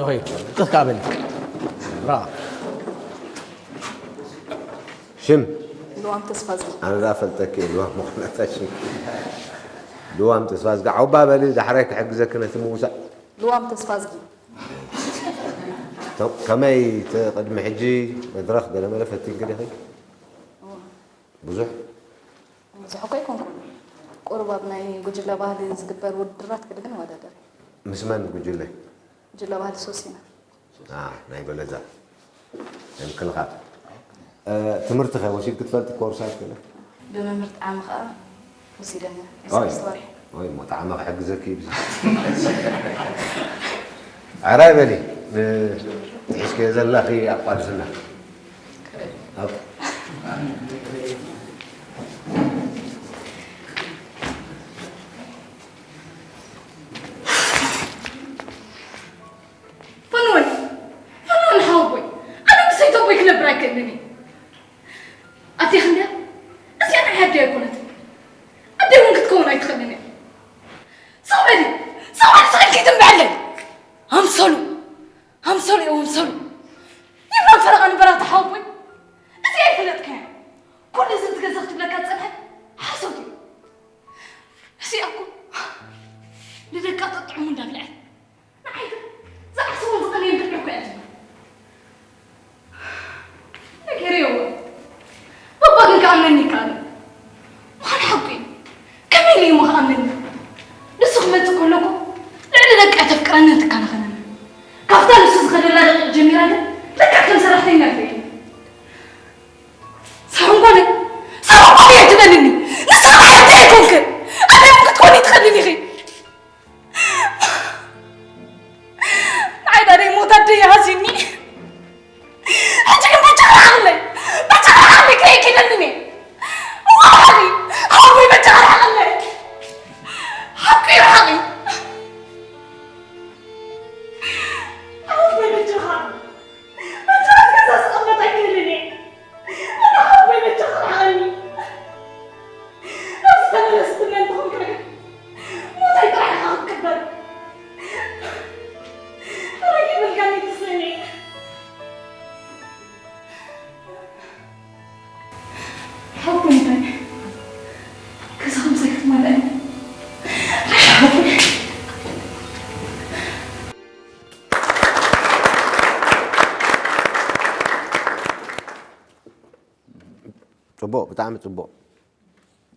ኦይ፣ ትኽ ካበል። ራ። ሽም ልዋም ተስፋዝጊ ኣነ ዳ ፈልጠኪ እየ ልዋም ምዃናታ ሽም ልዋም ተስፋዝጊ ዓውባ በሊ ዳሕራይ ክሕግዘኪ ነቲ ምውሳእ ልዋም ተስፋዝጊ ከመይ እቲ ቅድሚ ሕጂ መድረኽ ገለመለ ፈቲንኪ ዲኺ ብዙሕ ብዙሕ እኮ ኣይኮንኩን። ቁሩብ ኣብ ናይ ጉጅለ ባህሊ ዝግበር ውድድራት ክድግን እወዳደር እየ። ምስ መን ጉጅለ ጉጅለ ባህሊ ሶሲና ናይ በለዛ ናይ ምክልኻል ትምህርቲ ከ ወሲድኪ ትፈልጢ ኮርሳት ከለ ብመምህር ጣዕሚ ከዓ ወሲደን እየ ኦይ ሰለስተ ወርሒ ወይ ሞ ጣዕሚ ክሕግዘኪ እዩ ብዚ ዕራይ በሊ ትሒዝከዮ ዘለኺ ኣቋርፅና ፈንወኒ ፈንወኒ ሓወቦይ ኣነ ምስ ሰይተቦይ ክነብር ኣይክእልን እየ ኣዴኺ እንድያ እዚኣ ናይ ኣደይ ኣይኮነትን ኣደይ እውን ክትከውን ኣይትኽእልን እያ ስቕ በሊ ስቕ በሊ ስቕ ኢልኪ ትንብዐለይ ኣምሰሉ ኣምሰሉ እዮም ኣምሰሉ ይብሎም ፈረቓ ንበራታ ሓወቦይ እዚ ኣይፈለጥካዮ ኩሉ እዚ ትገዛ ክትብለካ ዝፀንሐት ሓሶት እዩ እዚኣ እኮ ንደቃ ጠጥዕሙ እንዳብልዐት ንዓይ ግን ዝዓስቦን ዝቐንየን ክትዕኮ እያ ትብል ነጊረዮ እዋ ባባ ግን ክኣምነኒ ይከኣል ምዃን ሓቁ እዩ ከመይ ኢሉ እዩ እሞ ክኣምነኒ ንሱ ክመፅእ ከሎ እኮ ልዕሊ ደቃ ተፍቅረንን ትከናኸነንን ካብታ ንሱ ዝኸደላ ደቂቕ ጀሚራ ግን ልክዕ ከም ሰራሕተኛ ትርእየኒ ሰረንጓለ ሰረንጓለ እየ ትበልኒ ንስኻ ኣደ ኣይኮንክን ኣደ እውን ክትኮኒ ትኽእልን ኢኺ ንዓይ ዳደይ ሞት ኣደይ ይሃስኒ ሕጂ ግን በጃኻ ርሓቕለይ በጃኻ ርሓቕለይ ክርእየኪ ይደልን እየ እዋ ሓቂ ሓወቦይ በጃኻ ርሓቕለይ ሓቂ እዩ ሓቂ ሓወቦይ በጃኻ በጃኻ ገዛ ዝቕመጥ ኣይክእልን እየ ኣነ ሓወቦይ በጃኻ ርሓቐኒ ናብ ዝተመለስኩ መን ትኾንካ ግን ሞተይ ጥራሕ ኢኻ ክትቅበል ሕረግ ይብልካኒ ትስእኒ ሓወቦይ እንታይ ገዛ ከምሳይ ክትመልአኒ ሓወቦይ ፅቡቕ ብጣዕሚ ፅቡቕ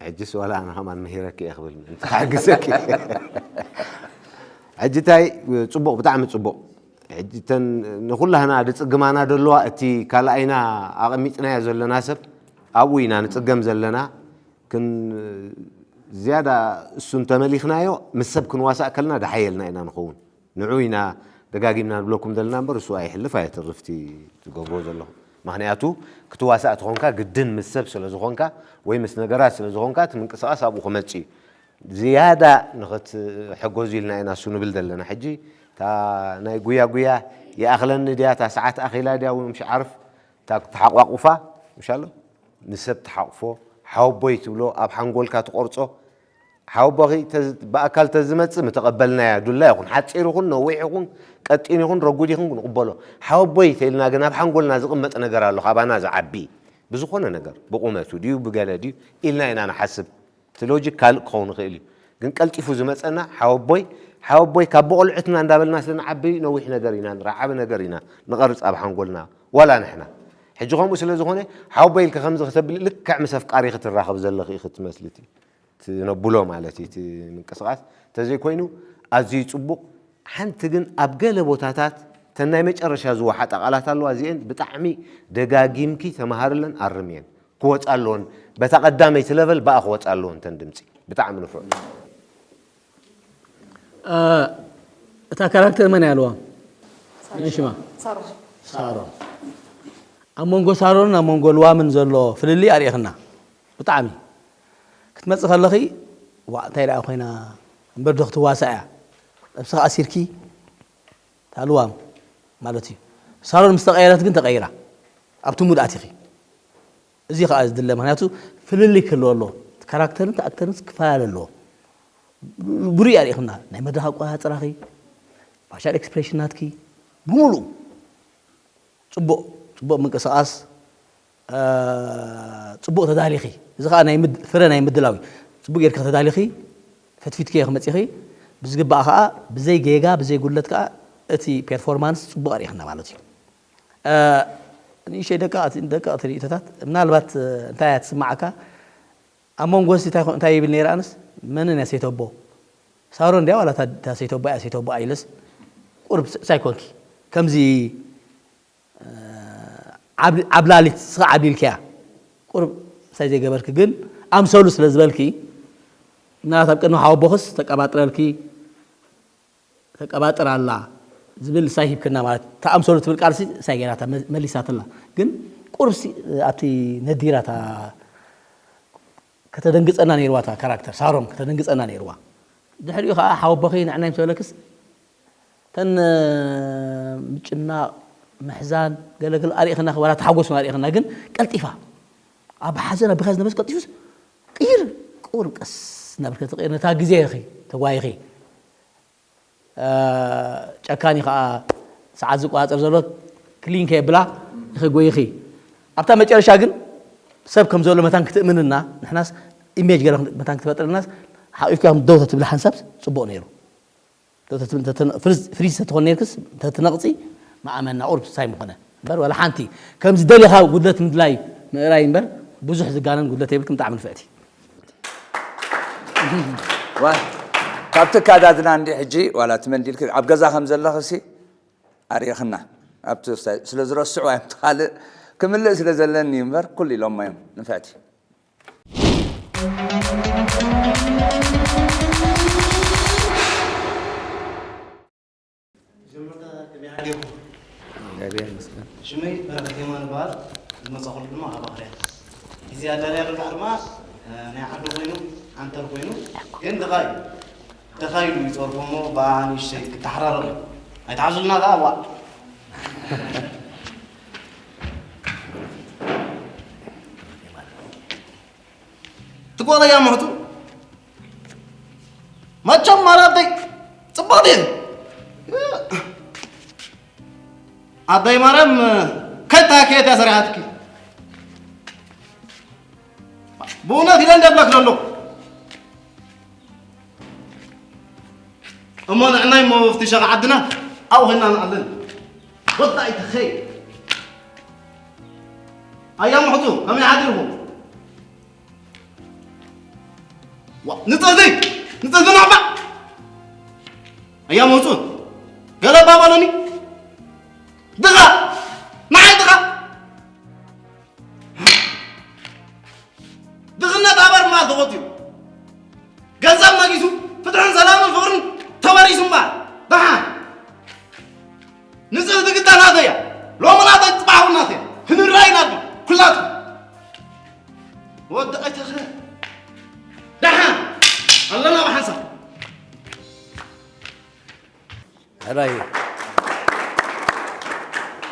ሕጅስ ዋላ ኣነ ከማን ምሂረኪ እየ ክብል ምእንቲ ክሕግዘኪ ሕጂ እንታይ ፅቡቕ ብጣዕሚ ፅቡቕ ሕጂ ተን ንኩላህና ድፅግማና ደለዋ እቲ ካልኣይና ኣቐሚጥናዮ ዘለና ሰብ ኣብኡ ኢና ንፅገም ዘለና ግን ዝያዳ እሱ እንተመሊኽናዮ ምስ ሰብ ክንዋሳእ ከለና ደሓየልና ኢና ንኸውን ንዑ ኢና ደጋጊምና ንብለኩም ዘለና እምበር እሱ ኣይሕልፍ ኣየትርፍቲ ትገብርዎ ዘለኹም ምክንያቱ ክትዋሳእ ትኾንካ ግድን ምስ ሰብ ስለ ዝኾንካ ወይ ምስ ነገራት ስለ ዝኾንካ እቲ ምንቅስቃስ ኣብኡ ክመጽእ እዩ ዝያዳ ንኽትሕገዙ ኢልና ኢና እሱ ንብል ዘለና ሕጂ እታ ናይ ጉያ ጉያ ይኣኽለኒ ድያ እታ ሰዓት ኣኺላ ድያ ወይ ምሽ ዓርፍ እታ ተሓቋቁፋ ምሻሎ ንሰብ ትሓቁፎ ሓወቦይ ትብሎ ኣብ ሓንጎልካ ትቆርጾ ሓወቦኺ ብኣካል ተዝመጽእ ምተቐበልናያ ዱላ ይኹን ሓጺር ይኹን ነዊሕ ይኹን ቀጢን ይኹን ረጉድ ይኹን ክንቕበሎ ሓወቦይ ተኢልና ግን ኣብ ሓንጎልና ዝቕመጥ ነገር ኣሎ ካባና ዝዓቢ ብዝኾነ ነገር ብቑመቱ ድዩ ብገለ ድዩ ኢልና ኢና ንሓስብ እቲ ሎጂክ ካልእ ክኸውን ይኽእል እዩ ግን ቀልጢፉ ዝመጸና ሓወቦይ ሓወቦይ ካብ ብቆልዑትና እንዳበልና ስለ ንዓቢ ነዊሕ ነገር ኢና ንረዓቢ ነገር ኢና ንቐርጽ ኣብ ሓንጎልና ዋላ ንሕና ሕጂ ከምኡ ስለ ዝኾነ ሓወቦይ ኢልካ ከምዚ ከተብል ልክዕ ምስ ኣፍቃሪ ክትራኸብ ዘለኺ ክትመስልቲ ትነብሎ ማለት እዩ እቲ ምንቅስቃስ እንተዘይኮይኑ ኣዝዩ ፅቡቅ ሓንቲ ግን ኣብ ገለ ቦታታት ተን ናይ መጨረሻ ዝወሓጣ ቃላት ኣለዋ እዚአን ብጣዕሚ ደጋጊምኪ ተመሃርለን ኣርምየን ክወፃ ኣለዎን በታ ቀዳመይቲ ለቨል ብኣ ክወፃ ኣለዎን ተን ድምፂ ብጣዕሚ ንፉዕ እታ ካራክተር መን ያለዋ ሽማ ሳሮን ሳሮን ኣብ መንጎ ሳሮንን ኣብ መንጎ ልዋምን ዘሎ ፍልልይ ኣርእኽና ብጣዕሚ ክትመፅእ ከለኺ ዋ እንታይ ደኣ ኮይና እምበር ዶ ክትዋሳእ እያ ነብስኻ ኣሲርኪ እታ ልዋም ማለት እዩ ሳሮን ምስ ተቐየረት ግን ተቐይራ ኣብቲ ሙድ ኣቲኺ እዚ ከዓ ዝድለ ምክንያቱ ፍልልይ ክህልዎ ኣለዎ ካራክተርን ኣክተርን ክፈላለ ኣለዎ ብሩይ ኣሪእኽና ናይ መድረኽ ኣቆፃፅራኺ ፋሻል ኤክስፕሬሽን ናትኪ ብምሉኡ ጽቡቕ ጽቡቕ ምንቅስቓስ፣ ጽቡቕ ተዳሊኺ፣ እዚ ከዓ ናይ ፍረ ናይ ምድላዊ ጽቡቕ ጌርካ ተዳሊኺ፣ ፈትፊትክዮ ክመፂኺ፣ ብዝግባእ ከዓ ብዘይ ጌጋ ብዘይ ጉድለት ከዓ እቲ ፐርፎርማንስ ጽቡቕ ኣርእኽና ማለት እዩ። ንእሽተይ ደቀቕቲ ርእቶታት ምናልባት እንታይ እያ ትስማዓካ? ኣብ መንጎ ሲ እንታይ ይብል ነይረ? ኣነስ መንን እያ ሰይተቦ? ሳሮን ድያ ዋላ እታ ሰይተቦ እያ? ሰይተቦ ኣይለስ ቁርብ ሳይ ኮንኪ ከምዚ ዓብላሊት ስኻ ዓብሊልኪያ ቁርብ ሳይ ዘይገበርኪ ግን ኣምሰሉ ስለ ዝበልኪ ምናልባት ኣብ ቅድሚ ሓወቦኽስ ተቀባጥረልኪ ተቀባጥር ኣላ ዝብል ሳይ ሂብክና ማለት ተኣምሰሉ ትብል ቃልሲ ሳይ ገይራታ መሊሳትላ ግን ቁርብሲ ኣብቲ ነዲራታ ከተደንግጸና ነይርዋ እታ ካራክተር ሳሮን ከተደንግጸና ነይርዋ ድሕሪኡ ከዓ ሓወቦኺ ንዕናይ ምስ በለክስ ተን ምጭናቕ ምሕዛን ገለገለ ኣርእኽና ዋላ ተሓጎስ ኣርእኽና ግን ቀልጢፋ ኣብ ሓዘን ኣብ ብኻ ዝነበስ ቀልጢፉስ ቅይር ቁርብ ቀስ እናበልከ ትቕይር ነታ ግዜ ኢኺ ተጓይኺ ጨካኒ ከዓ ሰዓት ዝቆፃፀር ዘሎ ክሊን ከየብላ ኢኺ ጎይኺ ኣብታ መጨረሻ ግን ሰብ ከም ዘሎ መታን ክትእምንና ንሕናስ ኢሜጅ ገለ መታን ክትፈጥረልናስ ሓቂፍካ ደው ተትብል ሓንሳብ ፅቡቅ ነይሩ ፍሪዝ ተትኾን ነርክስ ተትነቕፂ መኣመና ቁርብ ሳይ ምኾነ እምበር ወላ ሓንቲ ከምዚ ደሊኻ ጉድለት ምድላይ ምእራይ እምበር ብዙሕ ዝጋነን ጉድለት የብልክም ብጣዕሚ ንፍዕቲ ካብቲ ካዳድና እንዲ ሕጂ ዋላ ትመንዲልክ ኣብ ገዛ ከም ዘለኽሲ ኣርእኽና ኣብቲ ስለ ዝረስዑ ኣይምትኻልእ ክምልእ ስለ ዘለኒ እዩ እምበር ኩሉ ኢሎሞ እዮም ንፍዕቲ ሽመይ በረኸት የማን ይበሃል። ዝመፃኹሉ ድማ ካብ ኣኽርያ። እዚ ኣዳልያ ዘሎ ኣርማ ናይ ዓዱ ኮይኑ ዓንተር ኮይኑ ግን ድኻ እዩ። ድኻ ኢሉ ይፀርፎ እሞ ብኣ ንእሽተይ ክተሓራረቕ እዩ። ኣይትሓዙልና ከዓ ዋእ። ትቆለያ ሞቱ መቸም ማራተይ ጽቡቕ ድየ ኣደይ ማርያም ከታ ከየት ያሰሪሓትኪ ብእውነት ኢለ እንደብለክ ዘሎ እሞ ንዕናይ እሞ ፍትሻ ዓድና ኣብኡ ኮይና ንኣለን ወዳ ኣይትኸይ ኣያ ምሕቱ ከመይ ሓዲርኩም ንፅህቲ ንፅህቲ ናዕባ ኣያ ምውፁ ገለ ባበሎኒ ድኻ ንዓይ ድኻ ድኽነት ኣበር ማል ተወፅዩ ገንዘብ ነጊሱ ፍትሕን ሰላምን ፍቅርን ተወሪሱ እምበር ደሓን ንፅህቲ ግዳ ናተይ እያ ሎሚ ናተይ ፅባሕ እውን ናተይ እያ ክንራይ ናትና ኩላቱ ወዲ ኣይተኸ ደሓን ኣለና ብሓንሳብ ሕራይ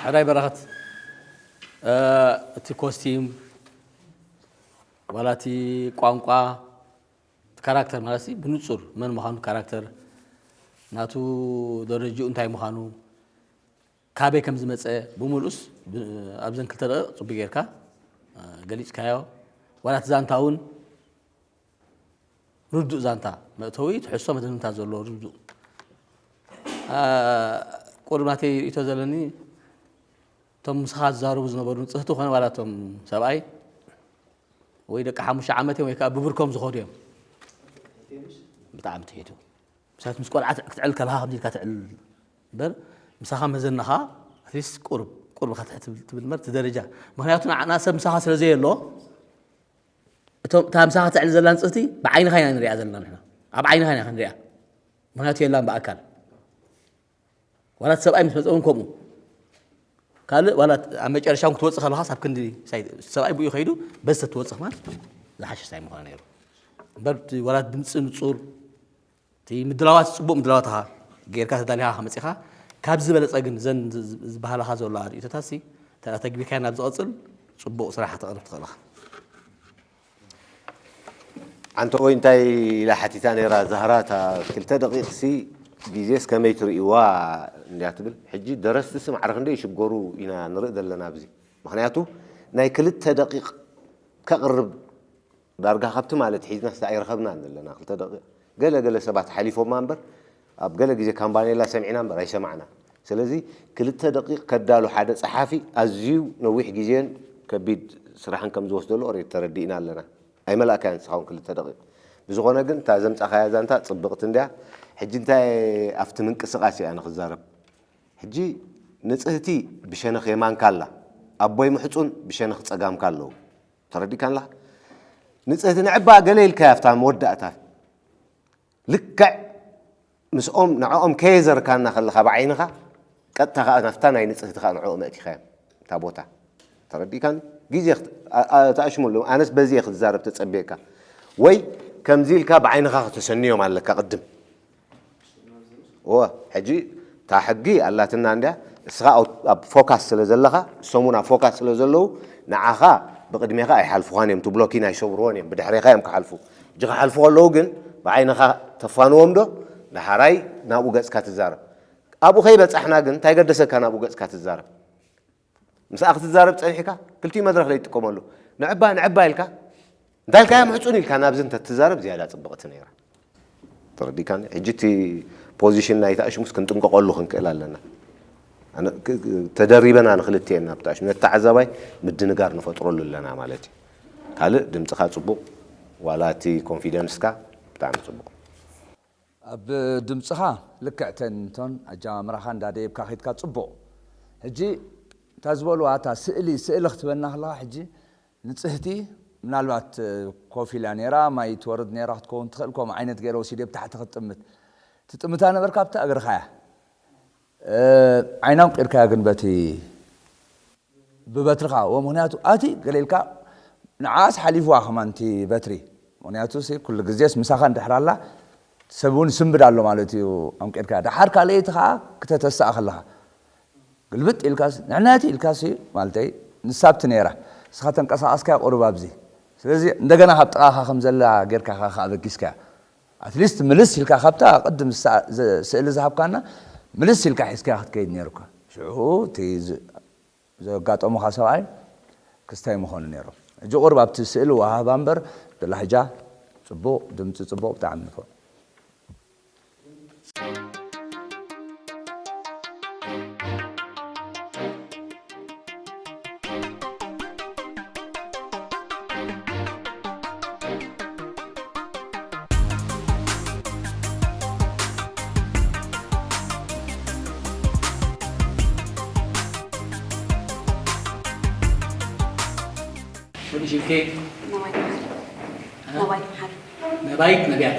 ሕራይ በረኸት እቲ ኮስቲም ዋላ እቲ ቋንቋ እቲ ካራክተር ማለት ብንፁር መን ምዃኑ ካራክተር ናቱ ደረጅኡ እንታይ ምዃኑ ካበይ ከም ዝመፀ ብምሉእስ ኣብዘን ክልተ ደቂቕ ፅቡቅ ጌርካ ገሊፅካዮ ዋላ እቲ ዛንታ እውን ርዱእ ዛንታ መእተዊ ትሕዝቶ መደምደምታ ዘለዎ ርዱእ ቁሩብ ናተይ ርእቶ ዘለኒ እቶም ምሳኻ ዝዛረቡ ዝነበሩ ንፅህቲ ኮነ ዋላ እቶም ሰብኣይ ወይ ደቂ ሓሙሽተ ዓመት እዮም ወይ ከዓ ብብርኮም ዝኸዱ እዮም ብጣዕሚ ትሒቱ ምሳት ምስ ቆልዓ ክትዕል ከለካ ከምዚ ኢልካ ትዕል እምበር ምሳኻ መዘናኻ ኣትሊስት ቁርብ ቁርብ ኢኻ ትሕት ትብል እምበር እቲ ደረጃ ምክንያቱ ንዓና ሰብ ምሳኻ ስለ ዘየሎ እቶም እታ ምሳኻ ትዕል ዘላ ንፅህቲ ብዓይንኻ ኢና ንሪኣ ዘለና ንሕና ኣብ ዓይንኻ ኢና ክንሪኣ ምክንያቱ የላን ብኣካል ዋላ እቲ ሰብኣይ ምስ መፀ እውን ከምኡ ካልእ ዋላ ኣብ መጨረሻ እውን ክትወፅእ ከለኻስ ኣብ ክንዲ ሰብኣይ ብኡ ከይዱ በዚ ተትወፅእ ከማን ዝሓሸ ሳይ ምኾነ ነይሩ እምበር ዋላ ድምፂ ንፁር እቲ ምድላዋት ፅቡቅ ምድላዋት ኢኻ ጌርካ ተዳሊኻ ከመፂኻ ካብ ዝበለፀ ግን ዘን ዝበሃላኻ ዘሎ ርእቶታት ሲ ተግቢርካዮ ናብ ዝቐፅል ፅቡቅ ስራሕ ተቕርብ ትኽእል ኢኻ ዓንተቦይ እንታይ ኢላ ሓቲታ ነይራ ዛህራ እታ ክልተ ደቂቕ ሲ ግዜስ ከመይ ትርእይዋ እንድያ ትብል። ሕጂ ደረስትሲ ማዕረ ክንደይ ይሽገሩ ኢና ንርኢ ዘለና ኣብዚ። ምኽንያቱ ናይ ክልተ ደቂቕ ከቕርብ ዳርጋ ካብቲ ማለት ሒዝናስ ኣይረኸብናን ዘለና ክልተ ደቂቕ። ገለ ገለ ሰባት ሓሊፎማ እምበር ኣብ ገለ ግዜ ካምባኔላ ሰሚዕና እምበር ኣይሰማዕና። ስለዚ ክልተ ደቂቕ ከዳሉ ሓደ ጸሓፊ ኣዝዩ ነዊሕ ግዜን ከቢድ ስራሕን ከም ዝወስደሉ ኦሬዲ ተረዲእና ኣለና። ኣይመላእካያን ንስኻ እውን ክልተ ደቂቕ። ብዝኾነ ግን እታ ዘምጻኻያ ዛንታ ጽብቕቲ እንድያ። ሕጂ እንታይ ኣብቲ ምንቅስቓስ እየ ኣነ ክዛረብ። ሕጂ ንጽህቲ ብሸነኽ የማንካ ኣላ፣ ኣቦይ ምሕጹን ብሸነኽ ጸጋምካ ኣለዉ። ተረዲእካን ኣለኻ? ንጽህቲ ንዕባ ገለ ኢልካያ ኣብታ መወዳእታ። ልክዕ ምስኦም ንዕኦም ከየዘርካና ከለኻ ብዓይንኻ፣ ቀጥታ ከኣ ናብታ ናይ ንጽህቲ ከኣ ንዕኦም ኣእቲኻዮም። እታ ቦታ። ተረዲእካኒ? ግዜ ክት-፣ ኣ-፣ ኣ-፣ ተኣሽመሉ። ኣነስ በዚ እየ ክትዛረብ ተጸብየካ። ወይ ከምዚ ኢልካ ብዓይንኻ ከተሰንዮም ኣለካ ቅድም። እወ፣ ሕጂ እታ ሕጊ ኣላትና እንድያ። እስኻ ኣብ፣ ኣብ ፎካስ ስለ ዘለኻ፣ እሶም እውን ኣብ ፎካስ ስለ ዘለዉ፣ ንዓኻ ብቕድሜኻ ኣይሓልፉኻን እዮም፣ ትብሎኪን ኣይሰብርዎን እዮም፣ ብድሕሬኻ እዮም ክሓልፉ። ሕጂ ክሓልፉ ከለዉ ግን ብዓይንኻ ተፋንዎም ዶ? ደሓራይ ናብኡ ገጽካ ትዛረብ። ኣብኡ ከይበጻሕና ግን እንታይ ገደሰካ ናብኡ ገጽካ ትዛረብ? ምስኣ ክትዛረብ ጸኒሕካ ክልቲኡ መድረኽ ዘይትጥቀመሉ። ንዕባ፣ ንዕባ ኢልካ፣ እንታይ ኢልካያ ምሕጹን ኢልካ ናብዚ እንተትዛረብ ዝያዳ ጽብቕቲ ነይራ። ተረዲእካኒ? ሕጂ እቲ ፖዚሽን ናይታ ኣሽሙስ ክንጥንቀቐሉ ክንክእል ኣለና። ኣነ፣ ክ-፣ ክ-፣ ተደሪበና ንክልቲኤና ኣብታ ኣሽሙ፣ ነቲ ተዓዛባይ ምድንጋር ንፈጥረሉ ኣለና ማለት እዩ። ካልእ ድምጽኻ ጽቡቕ፣ ዋላ እቲ ኮንፊደንስካ ብጣዕሚ ጽቡቕ። ኣብ ድምጽኻ ልክዕ ተንቶን ኣጀማምራኻ እንዳደየብካ ከይድካ ጽቡቕ። ሕጂ እታ ዝበልዋ እታ ስእሊ፣ ስእሊ ክትበና ከለኻ ሕጂ ንጽህቲ ምናልባት ኮፍ ኢላ ነይራ፣ ማይ ትወርድ ነይራ ክትከውን ትኽእል፣ ከምኡ ዓይነት ገይረ ወሲደ ብታሕቲ ክትጥምት። ትጥምታ ነበርካ ኣብታ እግርኻ እያ። እ፣ ዓይና ኣንቂርካያ ግን በቲ ብበትርኻ፣ ወ-፣ ምኽንያቱ ኣቲ ገለ ኢልካ ንዓኣስ ሓሊፍዋ ከማን እቲ በትሪ። ምኽንያቱ ሲ ኩሉ ግዜስ ምሳኻ እንድሕር ኣላ ሰብ እውን ስንብድ ኣሎ ማለት እዩ ኣንቂርካያ። ደሓር ካልኣይቲ ኸዓ ክተተስኣ ከለኻ ግልብጥ ኢልካስ ንዕናቲ ኢልካሲ ማለተይ ንሳ ኣብቲ ነይራ። ንስኻ ተንቀሳቐስካያ ቁሩብ ኣብዚ። ስለዚ እንደገና ካብ ጥቓኻ ከም ዘላ ጌርካ ኢኻ ከኣ ኣበጊስካያ። ኣትሊስት ምልስ ኢልካ ካብታ ቅድም ዝሰ-፣ ዘ-፣ ስእሊ ዝሃብካና ምልስ ኢልካ ሒዝካያ ክትከይድ ነይሩካ። ሽዑ እቲ ዝ-፣ ዘጋጠሙኻ ሰብኣይ ክስታይ ምኾኑ ነይሮም። ሕጂ ቁሩብ ኣብቲ ስእሊ ወሃባ እምበር ደላሕጃ ጽቡቕ፣ ድምጺ ጽቡቕ፣ ብጣዕሚ ንፉዕ። ወዲ ሽምከይ? ነባይት መሓሪ። እ? ነባይት መሓሪ። ነባይት ነቢያት?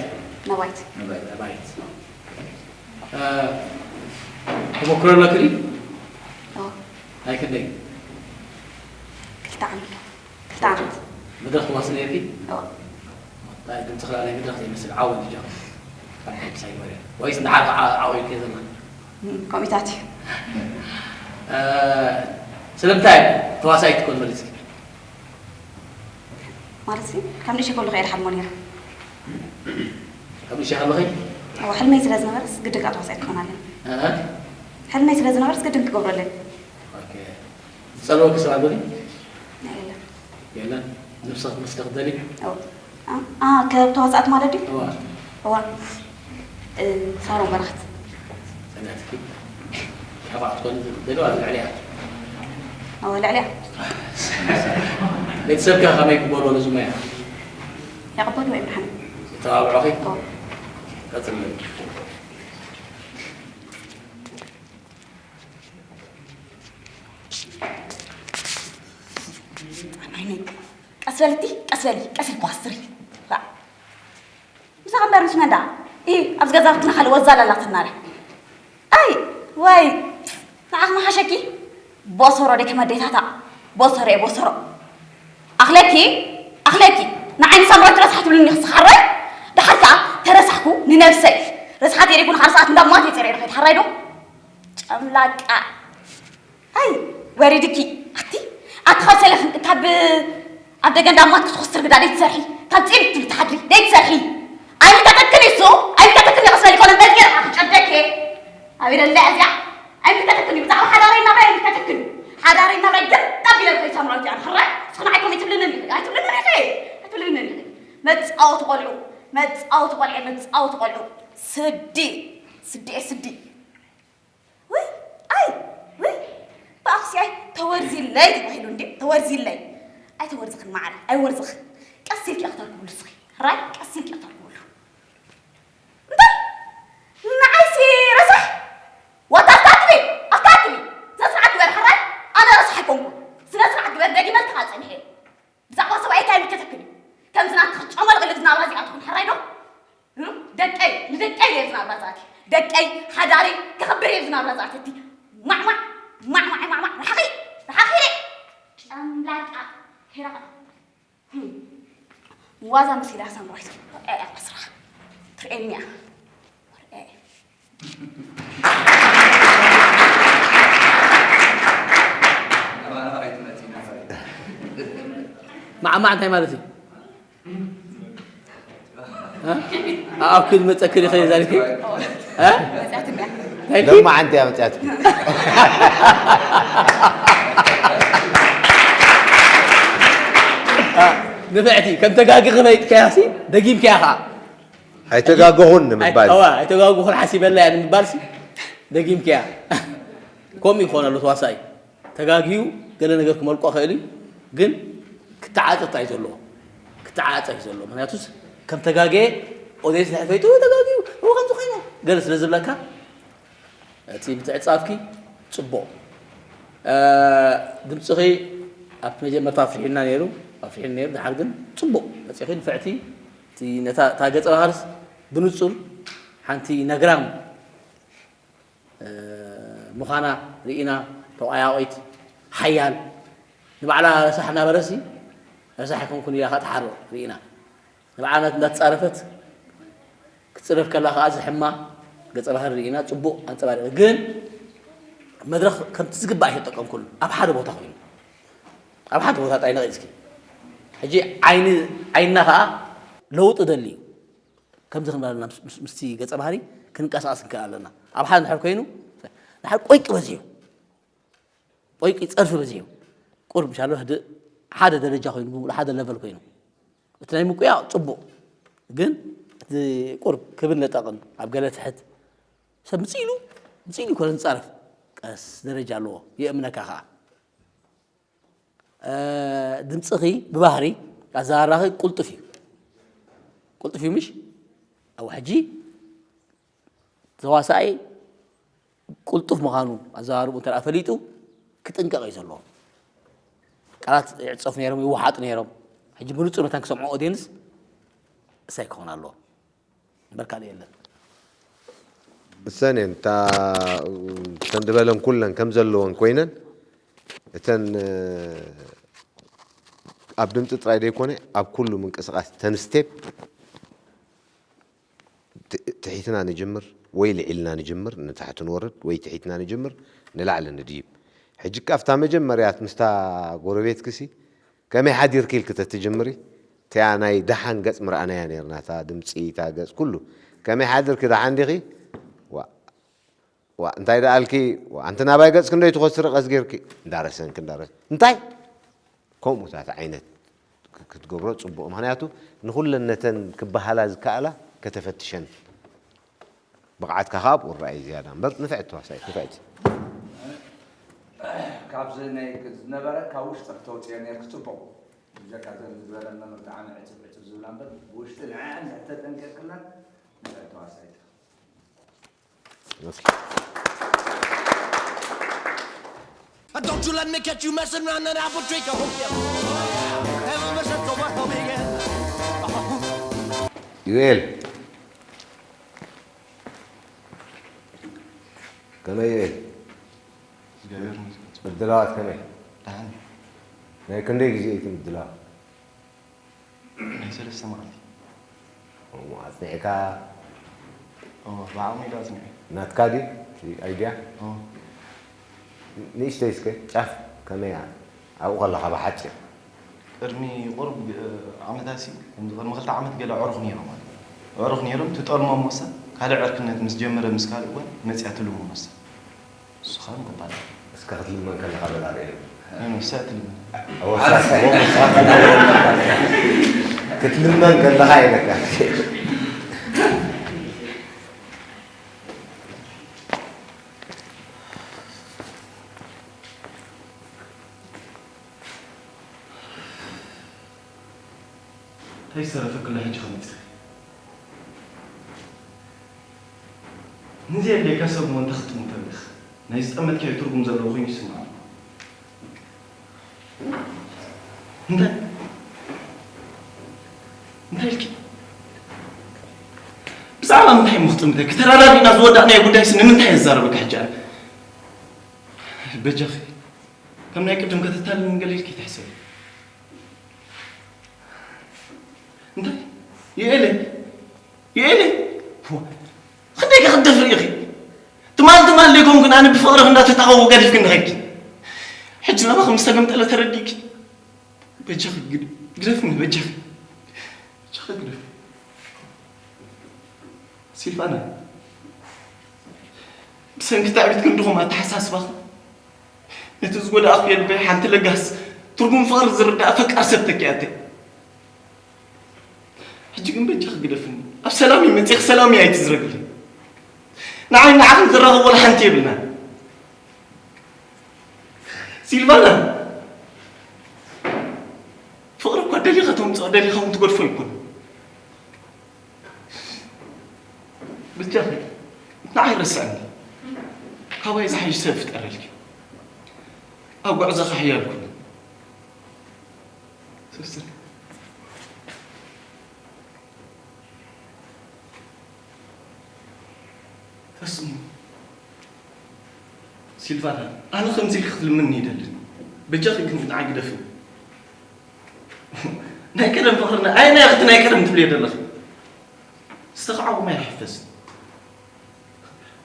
ነባይት። ነባይት፣ ነባይት። እ፣ ተሞክሮ ኣለኪ ድዩ? ኦ። ናይ ክንደይ? ክልተ ዓመት። ክልተ ዓመት። መድረኽ ትዋስእ ነይርኪ? ኦ። ናይ ድምፂ ክላ ናይ መድረኽ ዘይመስል ዓወት እዩ። ካብ ሓቂ ሳይበርያ። ወይስ ንዓኺ ዓ-፣ ዓው ኢልኪ ዘላ? እም፣ ከምኡታት እዩ። እ፣ ስለምንታይ ተዋሳኢት ክትኮን መሪፅኪ? ማለት ሲ፣ ካብ ንእሽተይ ከለኹ እየ ድሓልሞ ነይረ። ካብ ንእሽተይ ከለኺ? እወ፣ ሕልመይ ስለ ዝነበረስ ግድን ከኣ ተዋሳኢት ክኾን ኣለኒ። እ? ሕልመይ ስለ ዝነበረስ ግድን ክገብሮ ኣለኒ። ኦኬ። ዝጸልወኪ ሰብ ኣሎ ድዩ? የለን። የለን? ነብስኺ ክትመስሊ ክትደልዪ? እወ። ኣ፣ ኣ፣ ካብ ተዋሳእቲ ማለት ድዩ? እወ። እወ። እ፣ ሳሮን በረኸት። ጸኒሕትኪ? ካባኣ ክትኮኒ ትደልዪ ዋላ ልዕሊኣ? እወ፣ ልዕሊኣ። ቤተሰብካ ከመይ ክበልዎ ነዚ ሞያ? ይቕበልዎ እዮም ደሓን። የተባብዑኺ? እወ። ቀጽሊ። ጣናይነይ፣ ቀስ በልቲ፣ ቀስ በሊ፣ ቀስ ኢልኪ ዋስሪ። ዋ። ምሳኻ እምበር ምስ መን ደኣ? ኢ፣ ኣብዚ ገዛውትና ካልእ ወዛል ኣላትና ረ። ኣይ፣ ዋይ፣ ንዓኽ መሓሸኪ። ቦሰሮ ደይ ከም ኣዴታታ። ቦሰሮ እየ፣ ቦሰሮ። ኣኽለኪ፣ ኣኽለኪ። ንዓይ ንሳምራዊት ረሳሕ ትብልኒ ኢኺ፣ ስኻራይ። ደሓር ከኣ ተረሳሕኩ ንነብሰይ። ረሳሓት የሪኩ ንኻልእ ሰዓት እንዳማት የጸረ ኢኺ፣ ተሓራይ ዶ? ጨምላቃ። ኣይ፣ ወሪድኪ። ኣቲ፣ ኣቲ ካብ ሰለፍ፣ ካብ ኣብ ደገ እንዳማት ክትኹስር ግዳ ደይትሰርሒ። ካብ ጺም ትብሊ ትሓድሪ፣ ደይትሰርሒ። ኣይምልከተክን እዩ እሱ፣ ኣይምልከተክን ተመስለኒ ኮነ በልጌ ክጨደኬ ኣቤለ እዚኣ ኣይምልከተክን እዩ። ብዛዕባ ሓዳረይ ናብራይ ኣይምልከተክን እዩ። ሓዳረይ ናብራይ ገጣ ቢለ ከይሰምሮ እዚኣ ሕራይ ስኽና ኣይኮም ኣይትብልንን እዩ ኣይትብልንን እዩ። መጻወቲ ቆልዑ መጻወቲ ቆልዑ መጻወቲ ቆልዑ ስዲ ስዲ ስዲ። ውይ ኣይ ውይ ብኣኽሲኣይ ተወርዚለይ ተባሂሉ እንዲ ተወርዚለይ። ኣይተወርዝኽን ማዓረ ኣይወርዝኽን። ቀስ ኢልኪ እኽተርክብሉ ስኺ ሕራይ ቀስ ኢልኪ እኽተርክብሉ። እንታይ ንዓይሲ ረሳሕ ዋታ ኣፍታትቢ ኣፍታትቢ። ስነ ስርዓት ግበር ሕራይ። ኣነ ረሳሕ ኣይኮንኩ። ስነ ስርዓት ግበር። ደጊመልካ ጸኒሐ። ብዛዕባ ሰብኣይ እንታይ ይምልከተክን እዩ? ከምዚ ናትኺ ጨመልቕልግ ዝናብራ እዚኣ ትኹን ሕራይ ዶ? እም? ደቀይ ንደቀይ እየ ዝናብራ ዝኣትየ። ደቀይ ሓዳረይ ከኽብር እየ ዝናብራ ዝኣትየ። እቲ ማዕማዕ ማዕማዕ ማዕማዕ ርሓቒ ርሓቒ። ጨምላቃ ከይረቐ ዋዛ መሲላ ሳምራዊት። ርኣያ ስራሕ ትርእየኒ እያ። ርኣያ። ማዕማዕ እንታይ ማለት እዩ? እ? ኣብ ክል መጸክል ይኸይድ ዛልኪ? እ? እንታይ ኢልኪ? ለማዓንቲ እያ መጽያትኪ። ንፍዕቲ ከም ተጋጊ ክፈይጥካያ ሲ ደጊምካያ ኸዓ። ኣይተጋገኹን ንምባል። ኣዋ ኣይተጋገኹን ሓሲበላ እያ ንምባል ሲ ደጊምካያ። ከምኡ ይኾን ኣሎ ተዋሳኢ። ተጋግዩ ገለ ነገር ክመልቆ ክእል እዩ፣ ግን ክተዓጸ እዩ ዘለዎ። ክተዓጸ እዩ ዘለዎ። ምክንያቱስ ከም ተጋገየ ኦዴንስ ድሕር ፈይጡ ተጋግዩ እው ከምዚ ኮይኑ ገለ ስለ ዝብለካ እቲ ምትዕጻፍኪ ጽቡቕ። እ፣ ድምጽኺ ኣብቲ መጀመርታ ኣፍሪሑና ነይሩ፣ ኣፍሪሑኒ ነይሩ። ድሓር ግን ጽቡቕ መጺኺ ንፍዕቲ። እቲ ነታ እታ ገጸ ባህርስ ብንጹር ሓንቲ ነግራም እ፣ ምዃና ርኢና፣ ተቋያቒት፣ ሓያል፣ ንባዕላ ረሳሕ እናበለሲ፣ ረሳሕ ኣይኮንኩን ኢላ ከኣ ትሓርቕ ርኢና። ንባዕላ እናተጻረፈት ክትጽረፍ ከላ ከኣ ዝሕማ ገጸ ባህሪ ርኢና፣ ጽቡቕ ኣንጸባሪቑ። ግን መድረኽ ከምቲ ዝግባእ ኣይተጠቀምኩሉ። ኣብ ሓደ ቦታ ኮይኑ። ኣብ ሓደ ቦታ ጥራይ ነቒጽኪ። ሕጂ ዓይኒ፣ ዓይንና ከኣ ለውጢ ደሊ እዩ። ከምዚ ክንብል ኣለና፣ ምስ፣ ምስ፣ ምስቲ ገጸ ባህሪ ክንንቀሳቐስ ክንክእል ኣለና። ኣብ ሓደ እንድሕር ኮይኑ፣ ድሓር ቆይቂ በዚሑ፣ ቆይቂ ጸርፊ በዚሑ፣ ቁሩብ ምሻሎ ህድእ፣ ሓደ ደረጃ ኮይኑ፣ ብምሉእ ሓደ ለቨል ኮይኑ፣ እቲ ናይ ምቁያቕ ጽቡቕ፣ ግን እቲ ቁሩብ ክብን ነጠቕን ኣብ ገለ ትሕት፣ ሰብ ምጽእ ኢሉ፣ ምጽእ ኢሉ ይኮነ ዝጻረፍ፣ ቀስ ደረጃ ኣለዎ፣ የእምነካ ከኣ። እ፣ ድምጽኺ ብባህሪ ኣዘራርባኺ ቅልጡፍ እዩ። ቅልጡፍ እዩ ምሽ? ኣብ ሕጂ ተዋሳኣይ ቅልጡፍ ምዃኑ ኣዘራርብኡ እንተ ደኣ ፈሊጡ ክጥንቀቕ እዩ ዘለዎ። ቃላት ይዕጸፉ ነይሮም፣ ይወሓጡ ነይሮም። ሕጂ ብንጹር መታን ክሰምዖ ኦድየንስ እሳይ ክኸውን ኣለዎ። እምበር ካልእ የለን። እሰን እየን እታ እተን ዝበለን ኩለን ከም ዘለወን ኮይነን እተን ኣብ ድምፂ ጥራይ ዘይኮነ ኣብ ኩሉ ምንቅስቃስ እተን ስቴፕ ት- ትሒትና ንጅምር ወይ ልዒልና ንጅምር ንታሕቲ ንወርድ ወይ ትሒትና ንጅምር ንላዕሊ ንድይብ። ሕጂ ካብታ መጀመርያ ምስታ ጎረቤትክሲ ከመይ ሓዲርኪ ኢልኪ ተትጅምሪ፣ እቲኣ ናይ ደሓን ገጽ ምርኣናያ ነይርና፣ እታ ድምጺ፣ እታ ገጽ፣ ኩሉ። ከመይ ሓዲርኪ፣ ደሓን ዲኺ? ዋእ፣ ዋእ፣ እንታይ ደኣልኪ? ዋእ፣ ኣንቲ ናባይ ገጽኪ እንዶ ኣይትኾስሪ ቀስ ጌርኪ? እንዳረሰንኪ፣ እንዳረ-፣ እንታይ? ከምኡታት ዓይነት ክ-፣ ክትገብሮ ጽቡቕ። ምኽንያቱ፣ ንኹለን ነተን ክበሃላ ዝከኣላ ከተፈትሸን። ብቕዓትካ ከኣ ኣብኡ ይረኣይ ዝያዳ እምበር ንፍዕቲ ተዋሳኢት ንፍዕቲ። ካብዚ ናይ ዝነበረ ካብ ውሽጢ ክተውፅዮ ነይርኪ ፅቡቕ። ብጀካ ዘን ዝበለና ብጣዕሚ ዕፅፍ ዕፅፍ ዝብላ እምበር ብውሽጢ ንዐን እንድሕር ተጠንቂቕክለን ንፍዕቲ ተዋሳኢት ኢኺ። ኦኬ። Don't you let me catch you messing around and I will drink a whole beer. Have a mess at the world begin. ዩኤል ከመይ ዩኤል? እግዚኣብሔር ይመስገን። ምድላዋት ከመይ? ደሓን። ናይ ክንደይ ግዜ እዩ እቲ ምድላው? ናይ ሰለስተ መዓልቲ። እሞ ኣጽኒዕካ? እዎ፣ ብዓቕመይ ዶ ኣጽኒዐ? ናትካ ድዩ እቲ ኣይድያ? እዎ። ንእሽተይ እስከ ጫፍ ከመይ እያ ኣብኡ ከለኻ ብሓጺር? ቅድሚ ቁሩብ ግ-፣ ዓመታትሲ፣ ከምዚ ቅድሚ ክልተ ዓመት ገለ ኣዕሩኽ ነይሮም ማለት እዩ። ኣዕሩኽ ነይሮም፣ ትጠልሞም ወሰን፣ ካልእ ዕርክነት ምስ ጀመረ ምስ ካልእ እዋን መጺኣ ትልምኖ ንሳ። ንሱ ኸኣ ምቕባል። እስከ ክትልመን ከለኻ በል ኣርእየኒ። ኣነ ንሳ ትልምን። ክትልመን ከለኻ ኢለካ። እንታይ ዝተረፈ ክሎ ሕጂ ከመይ ትርኢ? ንዘየድልየካ ሰብ እሞ እንታይ ክትጥምቶ ኢኻ? ናይ ዝጠመትካዮ ትርጉም ዘለዎ ኮይኑ ይስምዓኒ። እንታይ? እንታይ ኢልኪ? ብዛዕባ ምንታይ እሞ ክጥምተኪ? ተረዳዲእና ዝወዳእናዮ ጉዳይሲ ንምንታይ የዛረበካ ሕጂ ኣነ? በጃኺ፣ ከም ናይ ቅድም ከተታልልኒ ገለ ኢልኪ ትሕሰቢ። እንታይ? ዩኤለይ? ዩኤለይ? ዋ፣ ክንደይ ከ ክትደፍሪ ኢኺ? ትማል ትማል ደይኮንኩን ኣነ ብፍቕርኺ እንዳተጣቐኹ ገዲፍክኒ ኸድኪ። ሕጂ ናባኺ ምስ ተገምጠለ ተረዲእኪ። በጃኺ ግድ-፣ ግደፍኒ፣ በጃኺ። በጃኺ ግደፍኒ። ሲልቫና፣ ብሰንኪ ትዕቢት ክንድኹም ኣተሓሳስባኺ፣ ነቲ ዝጎዳእኩ የልበይ ሓንቲ ለጋስ ትርጉም ፍቕሪ ዝርዳእ ፈቃር ሰብ ተኪኣተይ። ሕጂ ግን በጃኺ ግደፍኒ። ኣብ ሰላም እዩ መጺእኺ፣ ሰላም እዩ ኣይትዝረግለይ። ንዓይ ንዓኽን ዘራኽብ ወላ ሓንቲ የብልናን። ሲልቫና፣ ፍቕሪ እኳ ደሊኻ ተምጽኦ፣ ደሊኻ እውን ትገድፎ ኣይኮነን። ብጃኺ፣ ንዓይ ረስዕኒ። ካባይ ዝሓይሽ ሰብ ፍጠረልኪ። ኣብ ጉዕዞኻ ሓያል ኩኒ። ሰስኒ። ተስሙ። ሲልቫና፣ ኣነ ከምዚ ኢልኪ ክትልምኒ ይደልን። በጃኺ ግን ንዓይ ግደፍኒ። ናይ ቀደም ፍቕርና፣ ኣየናይ ኢኺ ናይ ቀደም ትብልዮ ዘለኺ? ዝተኻዕወ ማይ ኣይሕፈስን።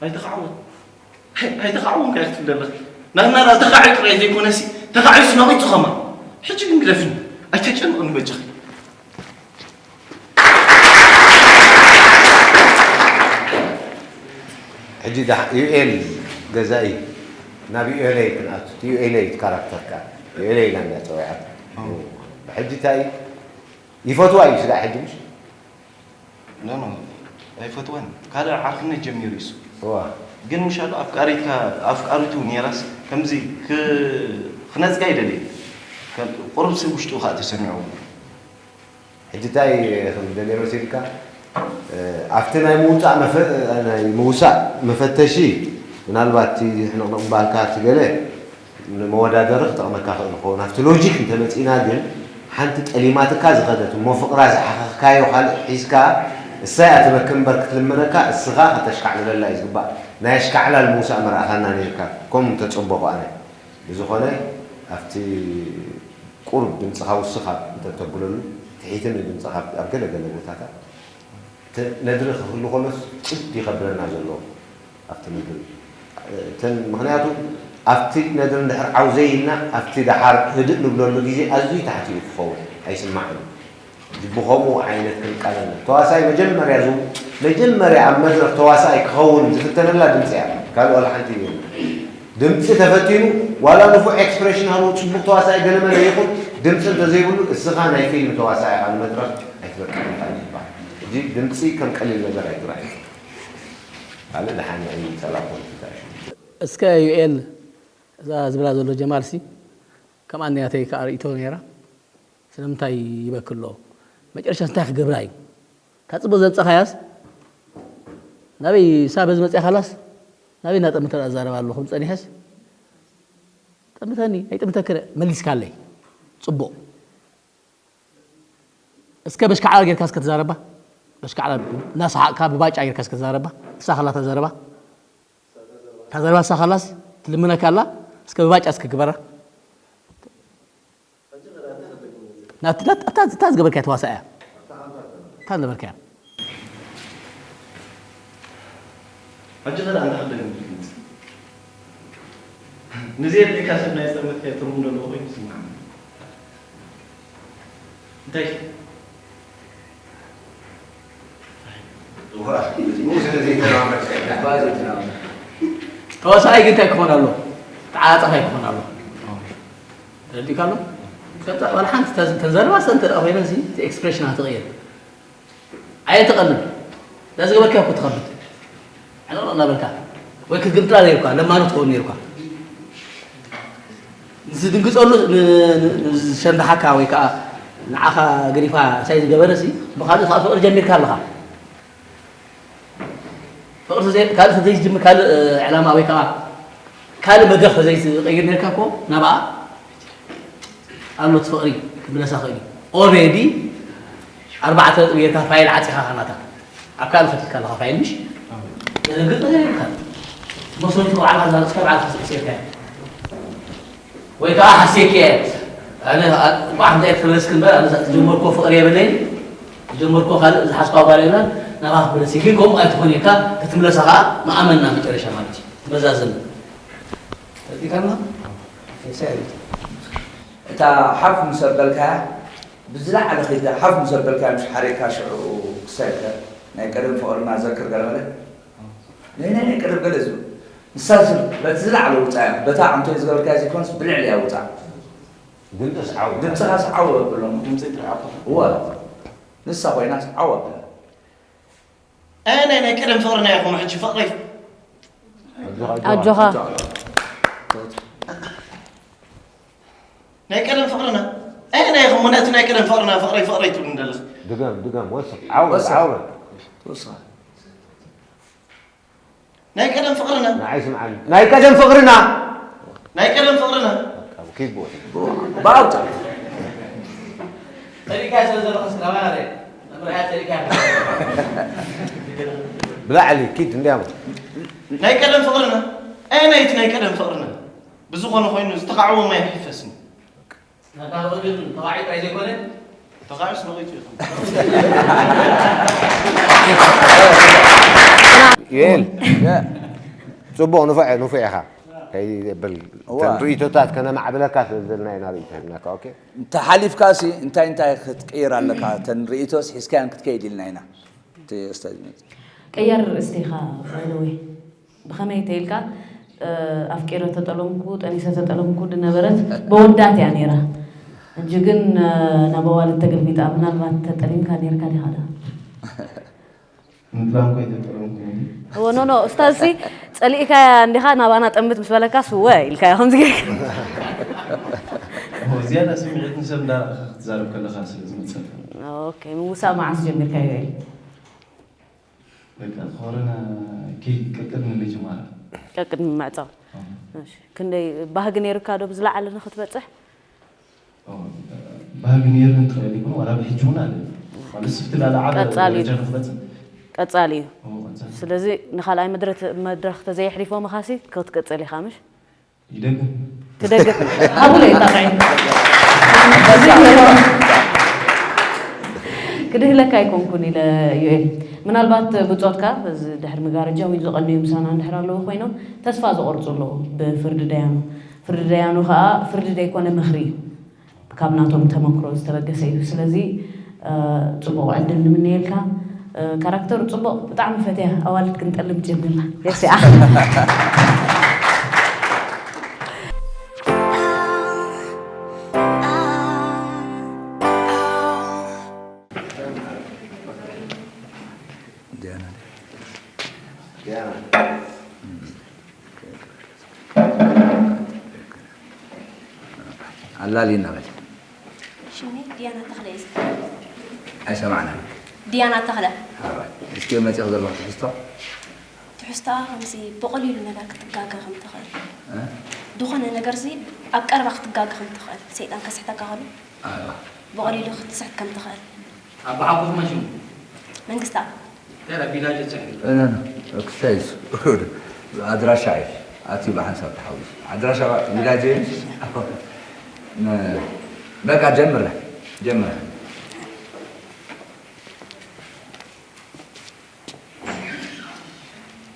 ኣይተኻዕወን። ኣይ-፣ ኣይተኻዕወን ከ ክትብል ዘለኺ? ናትና ተኻዒ ጥራይ ዘይኮነሲ፣ ተኻዒሱ ነቒጹ ኸማን። ሕጂ ግን ግደፍኒ። ኣይተጨንቕኒ በጃኺ። ሕጂ ዳሕ-፣ ዩኤል ገዛኢ ናብ ዩኤለይ ክንኣቱ፣ እቲ ዩኤለይ እቲ ካራክተርካ፣ ዩኤለይ ኢላ እንዳ ጸውዐት። ሕጂ እንታይ ይፈትዋ እዩ ስጋዕ ሕጂ ምሽ? ኖ፣ ኖ፣ ኣይፈትዋን። ካልእ ዓርክነት ጀሚሩ እዩ እሱ። እዋ። ግን ምሻሉ ኣፍቃሪትካ፣ ኣፍቃሪቱ ኔራስ ከምዚ ክ-፣ ክነጽጋ ይደልየ። ከም ቁሩብ ሲ ውሽጡ ከኣ ተሰሚዑ። ሕጂ እንታይ ከም ደልየ መሲልካ? እ፣ ኣብቲ ናይ ምውጻእ መፈ-፣ ናይ ምውሳእ መፈተሺ ምናልባት እቲ ሕንቕንቕ ምባልካ እቲ ገለ ንመወዳደሪ ክጠቕመካ ክእል ይኸውን። ኣብቲ ሎጂክ እንተመጺእና ግን፣ ሓንቲ ጠሊማትካ ዝኸደት እሞ ፍቕራ ዝሓኸኽካዮ ካልእ ሒዝካ፣ እሳ እያ ትበኪ እምበር ክትልምነካ፣ እስኻ ከተሽካዕልለላ እዩ ዝግባእ። ናይ ኣሽካዕላል ምውሳእ መርኣኻና ነይርካ። ከምኡ እንተጸበቑ ኣነ። ብዝኾነ፣ ኣብቲ ቁሩብ ድምጽኻ ውስኽ ኣብ-፣ እንተ-፣ እንተብለሉ፣ ትሒትን ድምጽኻ ኣብ፣ ኣብ ገለ ገለ ቦታታት፣ እቲ ነድሪ ክህሉ ከሎስ ጭድ ይኸብረና ዘሎ ኣብቲ ነድሪ። እተን፣ ምኽንያቱ ኣብቲ ነድሪ እንድሕር ዓው ዘይልና፣ ኣብቲ ደሓር ህድእ ንብለሉ ግዜ ኣዝዩ ታሕቲ እዩ ክኸውን፣ ኣይስማዕን እዩ። ብኸምኡ ዓይነት ክንቃለል። ተዋሳኣይ መጀመርያ ዝው-፣ መጀመርያ ኣብ መድረኽ ተዋሳኣይ ክኸውን ዝፍተነላ ድምጺ እያ። ካልእ ዋላ ሓንቲ የብሉን። ድምጺ ተፈቲኑ፣ ዋላ ንፉዕ ኤክስፕሬሽን ሃልዎ፣ ጽቡቕ ተዋሳኣይ ገለመለ ይኹን፣ ድምጺ እንተዘይብሉ፣ እስኻ ናይ ፊልም ተዋሳኣይ ኢኻ፣ ንመድረኽ ኣይትበቅዕን ኢኻ እዩ ዝበሃል። ሕጂ ድምጺ ከም ቀሊል ነገር ኣይትርኣዮ። ካልእ ደሓን እዩ፣ ጸላም ፖለቲካ እዩ። እስከ ዩኤል፣ እዛ ዝብላ ዘሎ ጀማልሲ፣ ከምኣ እኒኣተይ ከኣ ርእይቶ ነይራ። ስለምንታይ ይበኪ ኣሎ? መጨረሻስ እንታይ ክገብራ እዩ? እታ ጽቡቕ ዘምጻኻያስ ናበይ፣ እሳ በዚ መጺኣ ኻላስ ናበይ እናጠምተ ደኣ ዝዛረብ ኣሎ ክብል ጸኒሐስ፣ ጠምተኒ ኣይጥምተክን መሊስካለይ። ጽቡቕ። እስከ በሽካዕላል ጌርካ እስከ ተዛረባ። በሽካዕላል እናሰሓቕካ ብባጫ ጌርካ እስከ ተዛረባ። እሳ ኻላ ተዛረባ። እታ ዘረባ እሳ ኻላስ ትልምነካ ኣላ። እስከ ብባጫ እስከ ግበራ። ናት-፣ ናት-፣ እታ፣ እታ ዝገበርካያ ተዋሳእ እያ። እታ ዝነበርካያ። ሕጂ ኸ ደኣ እንታይ ክደግም ኢልኪ መጺ? ንዘየድልየካ ሰብ ናይ ዝጠመትካዮ ትርጉም ዘለዎ ኮይኑ ይስምዓኒ። እንታይ ኢልኪ? ተዋሳኣይ ግን እንታይ ክኾን ኣሎ? ተዓጻፋይ ክኾን ኣሎ። ተረዲእካ ኣሎ? ከዛ ዋላ ሓንቲ እታ ተዘረባ ሰንተ ደኣ ኮይና እዚ እቲ ኤክስፕሬሽን ትቕየር። ኣየተቐልል። እዛ ዝገበርካዮ እኮ ትኸብድ። ዕልቕልቕ እናበልካ ወይ ክትግምጥላ ነይሩካ፣ ለማኖ ትኸውን ነይሩካ። ንዝድንግጸሉ ን- ን- ንዝሸንድሓካ ወይ ከዓ ንዓኻ ገዲፋ ሳይ ዝገበረ ሲ ብኻልእ ከዓ ፍቕሪ ጀሚርካ ኣለኻ። ፍቕሪ ተዘይ- ካልእ ተዘይትጅምር ካልእ ዕላማ ወይ ከዓ ካልእ መድረኽ ተዘይትቐይር ነርካ እኮ ናብኣ ኣሎት ፍቕሪ ክምለሳ ክእል እዩ። ኦሬዲ ኣርባዕተ ነጥቢ ጌርካ ፋይል ዓፂኻ ካናታ ኣብ ካልእ ፈቲትካ ኣለኻ ፋይል ምሽ ተደግጥ ነገር የብልካ መስሎት ባዕልካ ዛርእስካ ባዕልካ ስቅሴካ ወይ ከዓ ሓሴኪ እየ ኣነ እኳ ሓንቲ ክምለስክ እምበር ኣነ ዝጀመርኮ ፍቕሪ የብለይ ዝጀመርኮ ካልእ ዝሓዝኳ ጓል የብላን ናባኻ ክምለስ ግን ከምኡ ኣይትኾን ኢልካ ክትምለሳ ከዓ መኣመና መጨረሻ ማለት እዩ ትመዛዘን ተረዲእካና እታ ሓፍ ምስ ኣበልካያ ብዝለዓለ ከይዳ ሓፍ ምስ ኣበልካያ ምሽ ሓሪቕካ ሽዑ ክሳይከ ናይ ቀደም ፍቕርና ዘክር ገለ በለ ናይ ናይ ናይ ቀደም ገለ ዝብል ንሳ ዝብል በቲ ዝለዓለ ውፃእ እያ በታ ዓንቶ ዝገበርካያ ዘይኮነስ ብልዕሊ እያ ውፃእ ድምፅስ ዓው ድምፅኻስ ዓው ኣብሎም ድምፂ ትርዓኹ እወ ንሳ ኮይናስ ዓው ኣብላ ኣየናይ ናይ ቀደም ፍቕርና ኢኹም ሕጂ ፍቕረይ ኣጆኻ ናይ ቀደም ፍቕርና ኣየናይ ኢኹም ነቲ ናይ ቀደም ፍቕርና ፍቕረይ ፍቕረይ ትብሉ እንደለኹ ድገም ድገም ወስኽ ዓው በል ዓው በል ትወስኻ ናይ ቀደም ፍቕርና ንዓይ ስምዓኒ ናይ ቀደም ፍቕርና ናይ ቀደም ፍቕርና ኪድ ብወ ብኣውታ ጸሊእካ ስለ ዘለኻ ስጋባና ረ መምርያ ጸሊእካ ብላዕሊ ኪድ እንዲያም ናይ ቀደም ፍቕርና ኣየናይቲ ናይ ቀደም ፍቕርና ብዝኾነ ኮይኑ ዝተኻዕዎ ማይ ይሕፈስኒ ናታ ፍቕሪ ግን ተባዒ ጥራይ ዘይኮነ ተኻዕስ ነቒጹ ይኹን ዩኤል ጽቡቕ ንፉዕ ንፉዕ ኢኻ ከይብል እዋ። እተን ርእይቶታት ከነማዕብለካ ስለ ዘለና ኢና ርእይቶ ሂብናካ ኦኬ ተሓሊፍካሲ እንታይ እንታይ ክትቅይር ኣለካ ተን ርእይቶስ ሒዝካያን ክትከይድ ኢልና ኢና እቲ ኡስታዝ ይመጽእ ቀያር ርእስቲ ኢኻ ባይዘወይ ብኸመይ ተይልካ ኣፍቂረ ተጠለምኩ ጠኒሰ ተጠለምኩ ድነበረት በወዳት እያ ነይራ ሕጂ ግን ናብ ኣዋልድ ተገልቢጣ ምናልባት ተጠሊምካ ነይርካ ዲኻ ዳ ምጥላም እኮ ኣይተጠለምኩ እወ ኖ ኖ እስታዝ ሲ ጸሊእካያ እንዲኻ ናባና ጠምት ምስ በለካስ እወ ኢልካዮ ከምዚ ጌርካ እዚያዳ ስምዒት ንሰብ እንዳረእኻ ክትዛረብ ከለኻ ስለ ዝመፀካ ኦኬ ምውሳእ መዓስ ጀሚርካዮ ኢል በቃ ኮረና ከይቀቅድሚ ምጅማር ቀቅድሚ ምዕፃው እሺ ክንደይ ባህጊ ነይሩካ ዶ ብዝለዓለ ንክትበፅሕ ባህጊ ነይሩ እንትኽእል ይኹን ዋላ ብሕጂ እውን ኣለ ማለት ስፍቲ ላለ ዓበ ቀጻሊ እዩ። ደረጃ ንክበፅእ ቀፃሊ እዩ እዎ፣ ቀጻሊ። ስለዚ ንካልኣይ መድረ- መድረክ ተዘየሕሊፎምኻሲ ክትቅፅል ኢኻ ምሽ ይደግም ትደግፍ ሃቡለ ይጣቃይ ክድህለካ ኣይኮንኩን ኢለ ዩኤል ምናልባት ብፆትካ እዚ ድሕሪ መጋረጃ ወይ ዝቐነዩ ምሳና እንድሕር ኣለዉ ኮይኖም ተስፋ ዝቆርፁ ኣለዉ ብፍርዲ ደያኑ ፍርዲ ደያኑ ከዓ ፍርዲ ደይኮነ ምኽሪ እዩ ካብ ናቶም ተመክሮ ዝተበገሰ እዩ ስለዚ ፅቡቕ ዕድል ንምነየልካ ካራክተሩ ፅቡቕ ብጣዕሚ ፈትያ ኣዋልድ ክንጠልም ጀሚርና የስያ ኣላሊና በል ሽመይ ዲያና ተኽለ እዩ ዝበሃል። ኣይሰማዕናን ዲያና ተኽለ። እስኪ መፂኽ ዘለኹ ትሕዝቶ ትሕዝቶኣ ከምዚ ብቐሊሉ ነገር ክትጋገ ከም ትኽእል፣ ዝኾነ ነገርዚ ኣብ ቀረባ ክትጋገ ከም ትኽእል፣ ሰይጣን ከስሕተካ ከሎ ብቐሊሉ ክትስሕት ከም ትኽእል። ኣቦሓጎኹም መን ሽሙ? መንግስታ። ገለ ቢላጅ ጽሕፍ። ክስታይ እሱ ኣድራሻ እዩ ኣትዩ ብሓንሳብ ተሓዊሱ ኣድራሻ ቢላጅ እዩ በቃ ጀምርና ጀምርና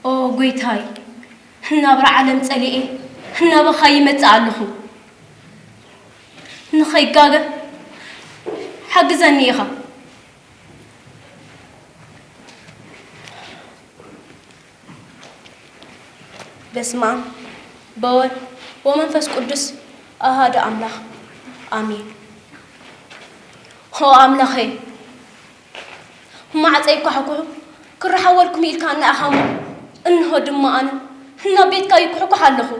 ኦ ጎይታይ፣ ናብራ ዓለም ጸሊኤ ናባኻ ይመጽእ ኣለኹ። ንኸይጋገ ሓግዘኒ ኢኻ። በስመ አብ ወወልድ ወመንፈስ ቅዱስ አሐዱ አምላክ አሜን። ኦ አምላኸይ፣ ማዕፀይ ኳሕኩሑ ክረሓወልኩም ኢልካ እናኣኻሙ፣ እንሆ ድማ ኣነ ናብ ቤትካ ይኩሕኩሕ ኣለኹ።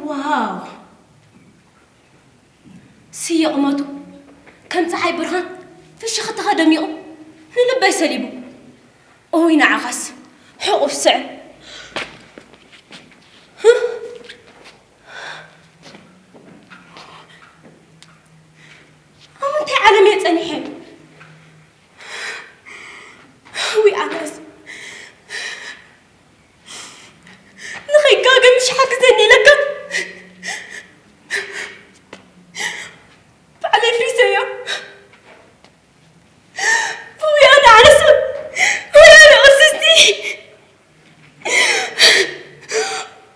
ዋው! ስየ ቁመቱ ከም ፀሓይ ብርሃን ፍሽኽታኻ ደሚቑ ንልበይ ሰሊቡ። ኦይ ንዓኻስ ሕቑፍ ስዕል። ኣብ ምንታይ ዓለም እየ ጸኒሐ? ዊ ኣነስ ንኸይጋገ ምሽ ሓግዘኒ ኢለካ ባዕለይ ፍሪሰዮ። ዊ ኣነ ኣነስ ዊ ኣነ ቅስስቲ